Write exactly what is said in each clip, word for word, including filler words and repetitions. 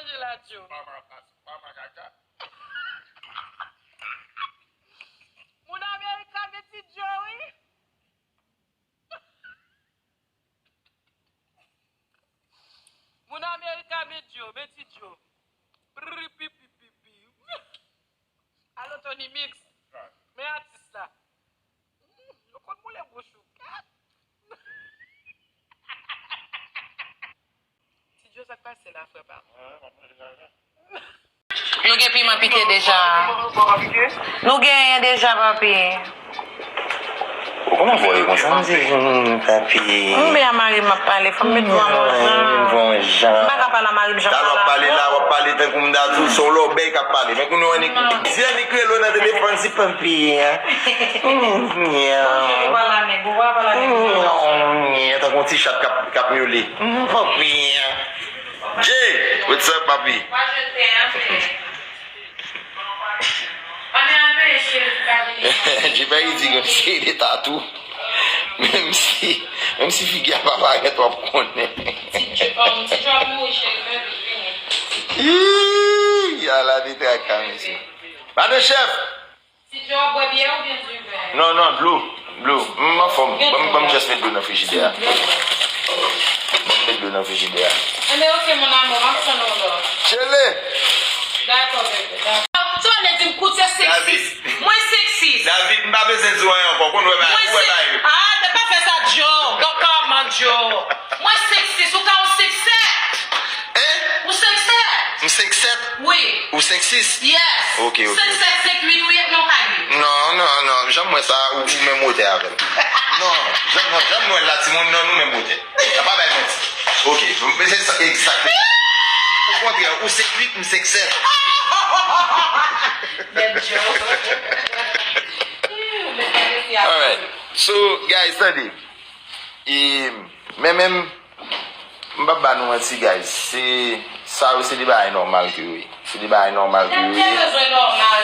Manje la, Joe. Moun Amerika, men ti Joe, wi. Moun Amerika, men Joe, men ti Joe. Brr, pi, pi, pi, pi. Alo, Tony Mix. Men atis la. Hmm, yo konn moulen bouch ou. Ti Joe, sa k pase la, frè pa m? Nou gen piman pite deja. Nou genyen deja, papi. Ou kòman voye konsa? M di, hmm, papi. M byen a mari m ap pale, fò m met vwa m yon jan. M pa ka pale a mari m jan m pale a mwen. Talè w ap pale la, w ap pale tankou m ta di w se yon lòbèy k ap pale. Men kounye a, w annik di annik rele w nan telefòn, di papi. Hmm, yeah. Bonjou, pale a nèg, ou pa pale a nèg. Hmm, tankou yon ti chat k ap, k ap miole. Hmm, papi. Jay, what's up, papi? Jay Perry di gen yon seri de tatou. Menm si, menm si figi a pa parèt, w ap konnen. Ih, ala de traka, mesye. Madan chèf! Ti Joe, w ap bwè byè oubyen diven? Non, non, dlo. Dlo. M anfòm. Ban m, ban m just met dlo nan frijidè a. Ban m met dlo nan frijidè a. Enben, ok, mon amour, m ap tann ou la. Chele! Dakò, bebe, dakò. Sa vle di m koute seksis. Mwen seksis. David, m pa bezwen di w anyen ankò. Konn wè bagay, ou wè bagay yo. Ah, te pa fè sa, Joe. Bon, kòman, Joe? Mwen seksis, ou ka ou seksèt. Hein? Ou seksèt. M senk sèt? Wi. Ou senk sis? Yes. Ok, ok, ok. Senk sèt, senk uit, wi, non, pa li. Non, non, non, jan m wè sa, ou, ou menm wotè avè m. Non, jan, non, jan m wè l la, timoun, non, nou menm wotè. Sa pa bay manti. Ok, se sa, egzakteman. Okontrè, ou senk uit, m senk sèt. Bèl joke. Alright. So, guys, tande. E, men menm, M p ap ba nou manti, guys. Se, sa yo, se de bagay nòmal ke yo ye. Se de bagay nòmal ke yo ye.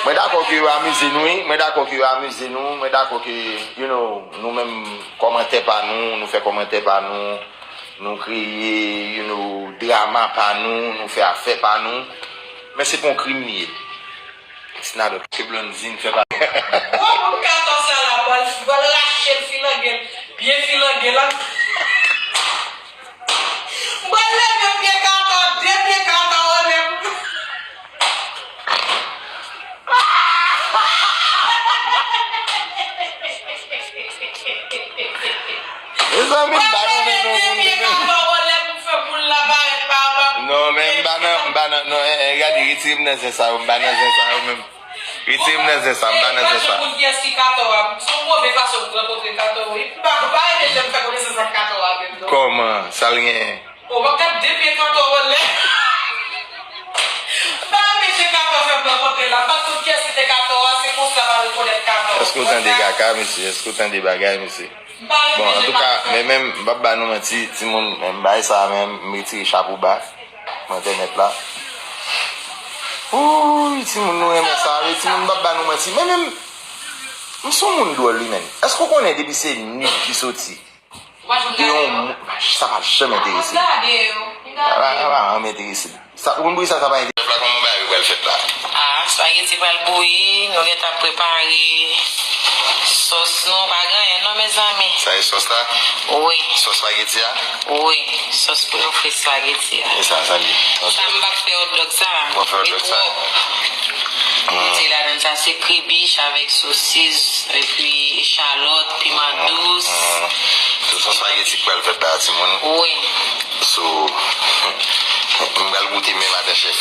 Mwen dakò ke yo amize nou, wi. Mwen dakò ke yo amize nou. Mwen dakò ke, you know, nou menm, kòmantè pa nou, nou fè kòmantè pa nou, nou kreye, you know, drama pa nou, nou fè afè pa nou. Men se pa yon krim li ye. It's not okay. Blondine fè pa. Gwo moun katò sa la, bal, bal rache l, filange l, byen filange la. Mwen leve pye katò, de pye katò anlè m. Mezanmi, m pa renmen non moun nan. Non, men m pa nan, m pa nan, non, eh, eh, gade, retire m nan zen sa yo, m pa nan zen sa yo menm. Retire m nan zen sa, m pa nan zen sa. Moun pyès ki katò a, se yon move fason pou rankontre katò, wi. M pa, m pa renmen jan m fè konesans ak katò a menm, non. Kòman? Sa l genyen? O, w ap gad de pye katò anlè. M pa renmen jan katò fè m rankontre la. M pa t konn kiyès ki te katò a, se konsa m al rekonèt katò. Èske w tande kaka, mesye? Èske w tande bagay, mesye? Bon, antouka, men menm, m p ap ba nou manti, timoun, menm bagay sa a, menm, m retire chapo ba pou entènèt la. Wouy, timoun, nou renmen sa, wi, timoun, m p ap ba nou manti. Men menm, m se yon moun dwòl, wi, menm. Èske w konnen depi se nik ki soti? Ou pa janm gade yo? Sa pa janm enterese m. Sa pa, sa pa janm enterese m. Sa, ou konn poukisa sa pa enterese m? Chèf la, kòman bagay yo pral fèt la? Ah, espageti pral bouyi, nou gentan prepare sòs nou, pa gen anyen non, mezanmi. Sa e sòs la? Wi. Sòs espageti a? Wi, sòs pou nou fri espageti a. E sa, sa li? Sa m p ap fè hot dog sa. Ou p ap fè hot dog sa? Li twòp. Mete ladann sa, se kribich avèk sosis, epi echalòt, piman dous. So, se yon espageti k pral fèt la, timoun. Wi. So, m pral goute men madan chèf.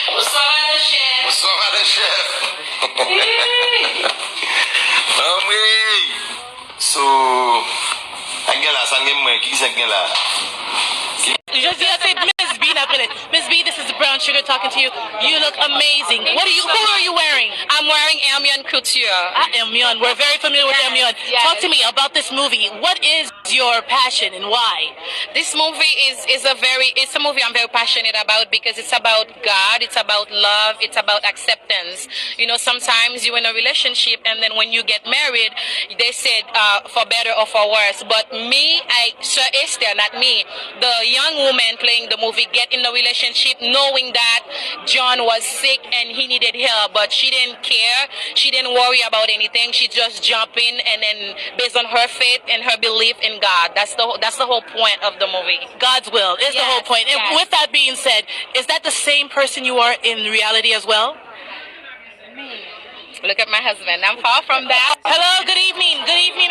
Bonswa, madan chèf. Bonswa, madan chèf. Anmwey! So, sa k gen la, sa gen mwen, ki sa k gen la? Jodi a se Miss B n ap rele. Miss B, this is Brown Sugar talking to you. You look amazing. What are you, who are you wearing? I'm wearing Hermione Couture. Ah, Hermione. We're very familiar with Yes, Hermione. yes. Talk to me about this movie. What is your passion and why? This movie is is a very it's a movie I'm very passionate about because it's about God, it's about love, it's about acceptance. You know, sometimes you're in a relationship and then when you get married, they said uh, for better or for worse. But me, I Sir Esther, not me, the young woman playing the movie, get in a relationship knowing that John was sick and he needed help, but she didn't care. She didn't worry about anything. She just jumped in and then based on her faith and her belief in God. That's the that's the whole point of the movie. God's will is the whole Yes, point. And yes. With that being said, is that the same person you are in reality as well? Look at my husband. I'm far from that. Hello, good evening. Good evening.